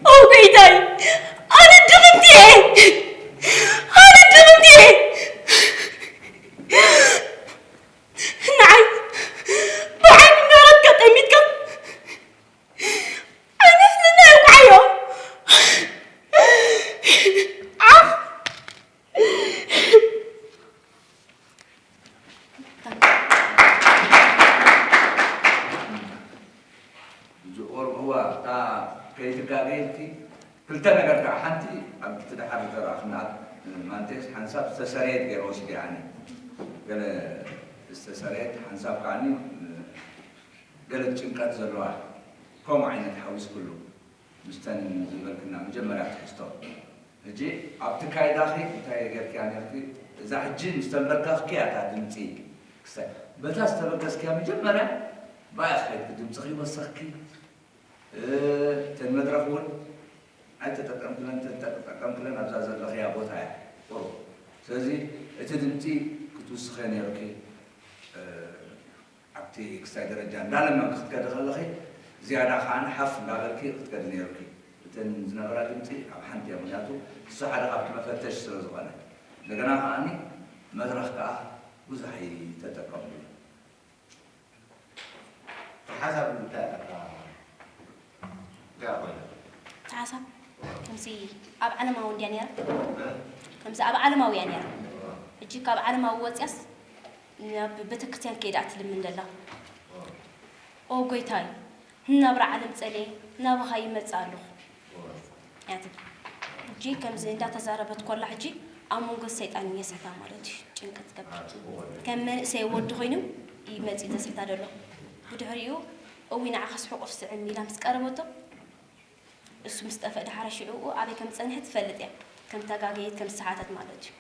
ኦ ጎይታይ፣ ኣነ ድኽምቲ እየ። ኣነ ድኽምቲ እየ። ንዓይ ብዓይኒ ምሕረትካ ጠሚትካ፣ ዓይኒ ሕልና የውቅዓዮ። ዓኽ። ዝቆርብዋ እታ ከይትጋገይልኪ ክልተ ነገር ከዓ፣ ሓንቲ ኣብቲ ደሓር ዝዘራእኽና ማንቴስ ሓንሳብ ዝተሰረየት ገይረ ወሲደ ኣነ። ገለ ዝተሰረየት ሓንሳብ ከዓኒ ገለ ጭንቀት ዘለዋ ከምኡ ዓይነት ሓዊስ ኩሉ ምስተን ዝበልክና መጀመርያ ትሕዝቶ። ሕጂ ኣብቲ ካይዳኺ እንታይ ጌርክያ ኔርኪ? እዛ ሕጂ ምስ ተንበርከኽኪ እያ እታ ድምፂ ክሳይ፣ በታ ዝተበገስክያ መጀመርያ ብኣያ ክኸይድኪ ድምፅኺ ይወሰኽኪ። እ፣ እተን መድረኽ እውን ኣይተጠቀምክለን፣ እተን ተጠቀምክለን ኣብዛ ዘለኽያ ቦታ እያ ቁሩብ። ስለዚ እቲ ድምፂ ክትውስኸ ኔርኪ። እ፣ ኣብቲ ክስታይ ደረጃ እንዳለመንኪ ክትከዲ ከለኺ፣ ዝያዳ ከኣ ሓፍ እንዳበልኪ ክትከዲ ነይሩኪ። እተን ዝነበራ ድምፂ ኣብ ሓንቲ እያ፣ ምክንያቱ እሱ ሓደ ካብቲ መፈተሽ ስለ ዝኾነ። እንደገና ከኣኒ መድረኽ ከኣ ብዙሕ ኣይተጠቀምሉ። ሓሳብ እንታይ ኣለካ? እንታይ ኮይና? ሓሳብ ከምዚ ኣብ ዓለማዊ እንድያ ነይራ። እ? ከምዚ ኣብ ዓለማዊ እያ ነይራ። ሕጂ ካብ ዓለማዊ ወፅያስ ናብ ቤተክርስትያን ከይዳ ትልምን ዘላ። ኦ ጎይታይ፣ ናብራ ዓለም ጸልየ ናባኻ ይመጽእ ኣለኹ እያ ትብል። ሕጂ ከምዚ እንዳተዛረበት ኮላ ሕጂ ኣብ መንጎ ሰይጣን እየ ስሕታ ማለት እዩ። ጭንቀት ትገብር። ከም መንእሰይ ወዲ ኮይኑ ይመጽእ ዘስሕታ ዘሎ። ብድሕሪኡ እዊ ንዓኻስ ሕቑፍ ስዕም ኢላ ምስ ቀረበቶ፣ እሱ ምስ ጠፍአ ደሓረ ሽዑ ኣበይ ከም ዝጸንሐ ትፈልጥ እያ። ከም ተጋገየት፣ ከም ዝሰሓተት ማለት እዩ።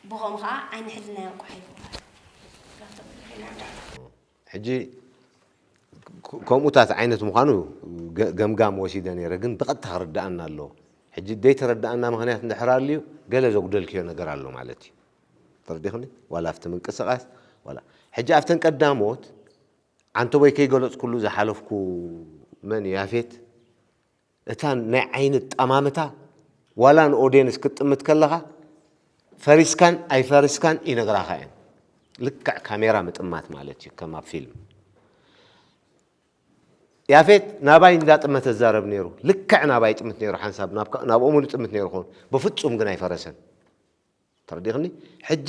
ብኸምኡ ኸዓ ዓይኒ ሕልና የንቋሕ ይብሃል። ሕጂ ክ-፣ ከምኡታት ዓይነት ምዃኑ ገ-፣ ገምጋም ወሲደ ነይረ፣ ግን ብቐጥታ ክርድኣና ኣለዎ። ሕጂ ዘይተረድኣና ምኽንያት እንድሕር ኣልዩ፣ ገለ ዘጉደልክዮ ነገር ኣሎ ማለት እዩ። ተረዲኽኒ? ዋላ ኣብቲ ምንቅስቓስ፣ ዋላ ሕጂ ኣብተን ቀዳሞት ዓንተቦይ ከይገለጽኩሉ ዝሓለፍኩ መን እዩ? ያፌት። እታ ናይ ዓይኒ ኣጠማምታ ዋላ ንኦድየንስ ክትጥምት ከለኻ ፈሪስካን ኣይፈሪስካን ይነግራኻ እየን። ልክዕ ካሜራ ምጥማት ማለት እዩ፣ ከም ኣብ ፊልም። ያፌት ናባይ እንዳጥመተ ዝዛረብ ነይሩ። ልክዕ ናባይ ይጥምት ነይሩ፣ ሓንሳብ ናብ፣ ናብኦም እውን ይጥምት ነይሩ ኸውን። በፍጹም ግን ኣይፈረሰን። ተረዲኽኒ? ሕጂ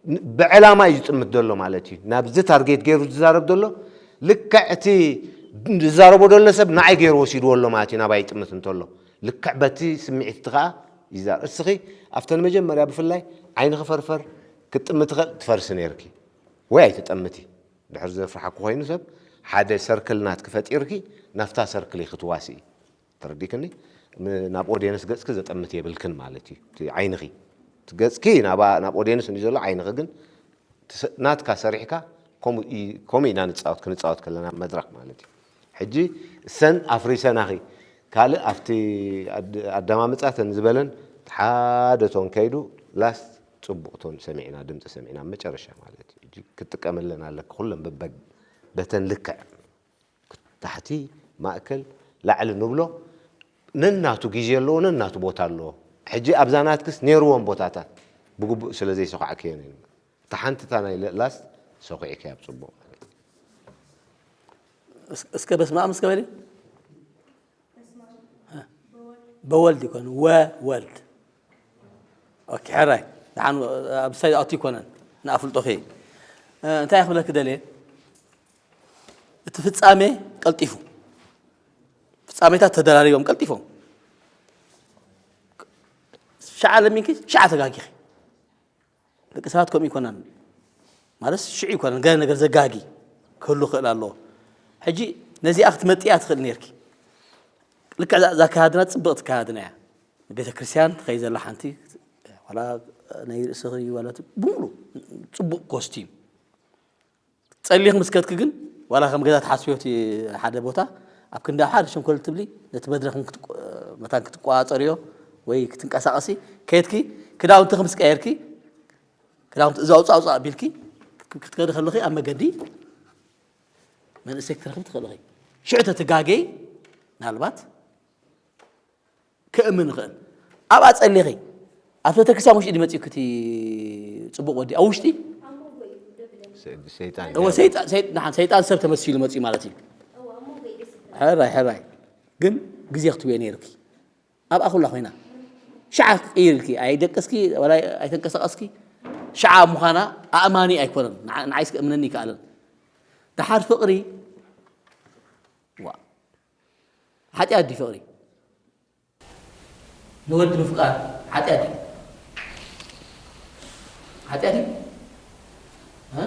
ን-፣ ብዕላማ እዩ ዝጥምት ዘሎ ማለት እዩ። ናብዚ ታርጌት ገይሩ ዝዛረብ ዘሎ፣ ልክዕ እቲ ዝዛረቦ ዘሎ ሰብ ንዓይ ገይሩ ወሲድዎ ኣሎ ማለት እዩ፣ ናባይ ይጥምት እንተሎ። ልክዕ በቲ ስምዒት እቲ ኸዓ ይዛረብ። እስኺ ኣብተን መጀመርያ ብፍላይ ዓይንኺ ፈርፈር ክትጥምቲ ኸ-፣ ትፈርሲ ነይርኪ። ወይ ኣይትጠምቲ። ድሕር ዘፍርሓኪ ኮይኑ ሰብ፣ ሓደ ሰርክል ናትኪ ፈጢርኪ፣ ናብታ ሰርክል ኢኺ ትዋስኢ። ተረዲክኒ? ን-፣ ናብ ኦድየንስ ገጽኪ ዘጠምት የብልክን ማለት እዩ። እቲ ዓይንኺ፣ እቲ ገጽኪ ናባ-፣ ናብ ኦድየንስ እንድዩ ዘሎ፣ ዓይንኺ ግን ትስ-፣ ናትካ ሰሪሕካ፣ ከምኡ ኢ-፣ ከምኡ ኢና ንጻወት፣ ክንጻወት ከለና ኣብ መድረኽ ማለት እዩ። ሕጂ እሰን ኣፍሪሰናኺ፣ ካልእ ኣብቲ ኣድ-፣ ኣደማምጻ ተን ዝበለን ሓደ ቶን ከይዱ ላስት ጽቡቕ ቶን ሰሚዕና፣ ድምጺ ሰሚዕና፣ ኣብ መጨረሻ ማለት እዩ። ሕጂ ክትጥቀመለን ኣለኪ፣ ኩለን በበ-፣ በተን ልክዕ፣ ታሕቲ፣ ማእከል፣ ላዕሊ ንብሎ፣ ነናቱ ግዜ ኣለዎ፣ ነናቱ ቦታ ኣለዎ። ሕጂ ኣብዛ ናትክስ ነይርዎም ቦታታት ብግቡእ ስለ ዘይሰዃዕክየን እየን። እታ ሓንቲ እታ ናይ ለ-፣ ላስት ሰኺዕክያ ብጽቡቕ ማለት እዩ። እስ-፣ እስከ በስመ ኣብ እስከ በሊ። በወልድ ይኮን፣ ወወልድ። ኦኬ፣ ሕራይ። ደሓን ኣብ ሳይድ ኣቱ ይኮነን፣ ንኣፍልጦኺ። እ፣ እንታይ ክብለኪ ደልየ? እቲ ፍጻሜ ቀልጢፉ። ፍጻሜታት ተደራሪቦም ቀልጢፎም። ሸዓ ለሚንኪ፣ ሸዓ ተጋጊኺ። ደቂ ሰባት ከምኡ ይኮናን። ማለት ሽዑ ይኮናን፣ ገለ ነገር ዘጋጊ ክህሉ ክእል ኣለዎ። ሕጂ ነዚኣ ክትመጥያ ትኽእል ነርኪ። ልክዕ እዛ፣ እዛ ኣካያድና ጽብቕቲ ኣካያድና እያ። ቤተ ክርስቲያን ትኸይ ዘላ ሓንቲ፣ ዋላ ናይ ርእስኺ፣ ዋላ እቲ ብምሉ ጽቡቕ ኮስቲም። ጸሊኽ ምስ ከድኪ ግን፣ ዋላ ከም ገዛ ትሓስብዮ እቲ ሓደ ቦታ፣ ኣብ ክንዲ ኣብ ሓደ ሸንኮል ትብሊ፣ ነቲ መድረኽ እውን ክትቆ-፣ መታን ክትቆጻጸርዮ ወይ ክትንቀሳቐሲ፣ ከድኪ፣ ክዳውንትኺ ምስ ቀየርኪ፣ ክዳውንቲ እዚ ኣውጻእ ኣውጻእ ኣቢልኪ፣ ክትከዲ ከለኺ ኣብ መገዲ መንእሰይ ክትረኽቢ ትኽእልኺ። ሽዑ ተትጋገይ፣ ምናልባት ከእምን እኽእል። ኣብኣ ጸሊኺ፣ ኣብ ቤተክርስትያን ውሽጢ ድዩ መጺኡ እቲ ጽቡቕ ወዲ? ኣብ ውሽጢ? ሰ-፣ ሰይጣን እወ፣ ሰይጣን፣ ሰይጣን፣ ንሓን ሰይጣን ሰብ ተመሲሉ መጺኡ ማለት እዩ። ሕራይ፣ ሕራይ። ግን ግዜ ክትብዮ ነይርኪ። ኣብኣ ኩላ ኮይና። ሸዓ ክቅይር ኢልኪ፣ ኣይደቀስኪ፣ ወላ ኣይተንቀሳቀስኪ። ሸዓ ምዃና ኣእማኒ ኣይኮነን። ንዓ-፣ ንዓይስ ክእምነኒ ይከኣለን። ደሓር ፍቕሪ፣ ዋ። ሓጢኣት ድዩ ፍቕሪ? ንወዲ ምፍቃር ሓጢኣት እዩ። ሓጢኣት እዩ? እ?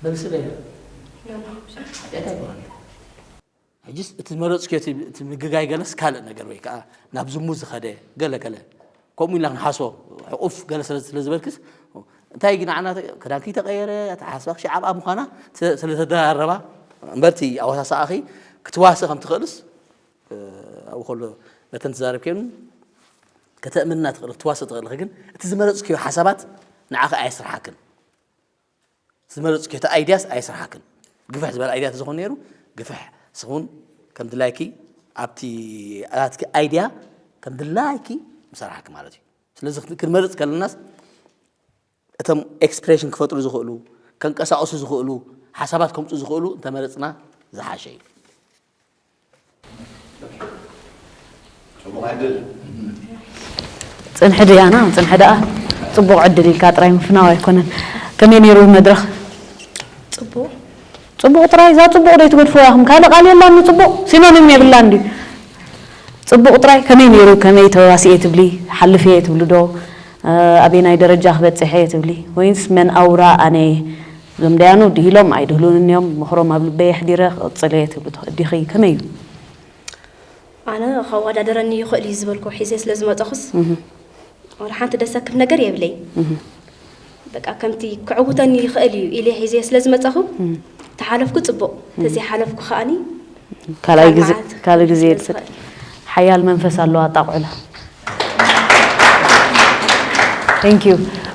መልስለይ። ሓጢኣት ኣይኮነን። ሕጅስ እቲ ዝመረፅክዮ እቲ፣ እቲ ምግጋይ ገለስ ካልእ ነገር ወይ ከዓ ናብ ዝሙት ዝኸደ ገለ ገለ ከምኡ ኢልና ክንሓስቦ ዕቑፍ ገለ ስለ፣ ስለ ዝበልክስ እንታይ ግን ንዓና ክዳንኪ ተቐየረ፣ ኣተሓሳስባኺ ሽዓ ኣብኣ ምዃና ስለ፣ ስለ ተደራረባ እምበር እቲ ኣወሳስኣኺ ክትዋስእ ከም ትኽእልስ ኣብኡ ከሎ መተን ትዛረብ ከይኑ ከተእምንና ትኽእል፣ ክትዋስእ ትኽእል ኢኺ። ግን እቲ ዝመረፅክዮ ሓሳባት ንዓኺ ኣየስርሓክን። ዝመረፅክዮ እቲ ኣይድያስ ኣየስርሓክን። ግፍሕ ዝበለ ኣይድያ ተዝኾን ነይሩ ግፍሕ ስኹን ከም ድላይኪ ኣብቲ ናትኪ ኣይድያ ከም ድላይኪ ምሰራሕኪ ማለት እዩ። ስለዚ ክንመርፅ ከለናስ እቶም ኤክስፕሬሽን ክፈጥሩ ዝኽእሉ ከንቀሳቕሱ ዝኽእሉ ሓሳባት ከምፁ ዝኽእሉ እንተመረፅና ዝሓሸ እዩ። ጽቡቕ ዕድል። ጽንሒ ድያና ጽንሒ ደኣ ጽቡቕ ዕድል ኢልካ ጥራይ ምፍናው ኣይኮነን። ከመይ ነይሩ መድረኽ? ጽቡቕ ጽቡቕ ጥራይ እዛ ጽቡቕ ዶ ትገድፍዋ ኢኹም? ካልእ ቃል የላን ንጽቡቕ ሲኖኒም የብላን ድዩ? ጽቡቕ ጥራይ ከመይ ነይሩ? ከመይ ተዋሲኤ ትብሊ? ሓልፍየ ትብሊ ዶ? ኣበየናይ ደረጃ ክበጽሕ እየ ትብሊ? ወይንስ መን ኣውራ ኣነ እየ? እዞም ደያኑ ድሂሎም ኣይድህሉን እዮም፣ ምኽሮም ኣብ ልበይ ኣሕዲረ ክቕጽል እየ ትብሊ ትኽ-፣ ዲኺ? ከመይ እዩ? ኣነ ከወዳደረኒ ይኽእል እዩ ዝበልኩ ሒዘ ስለ ዝመፀኹስ ወላ ሓንቲ ደሰክፍ ነገር የብለይ። በቃ ከምቲ ክዕውተኒ ይኽእል እዩ ኢለ ሒዘ ስለ ዝመፀኹ ተሓለፍኩ ፅቡቕ፣ ተዘይሓለፍኩ ከኣኒ ካልኣይ ግዜ ካልእ ግዜ የድስድ። ሓያል መንፈስ ኣለዋ ኣጣቑዕላ። Thank you።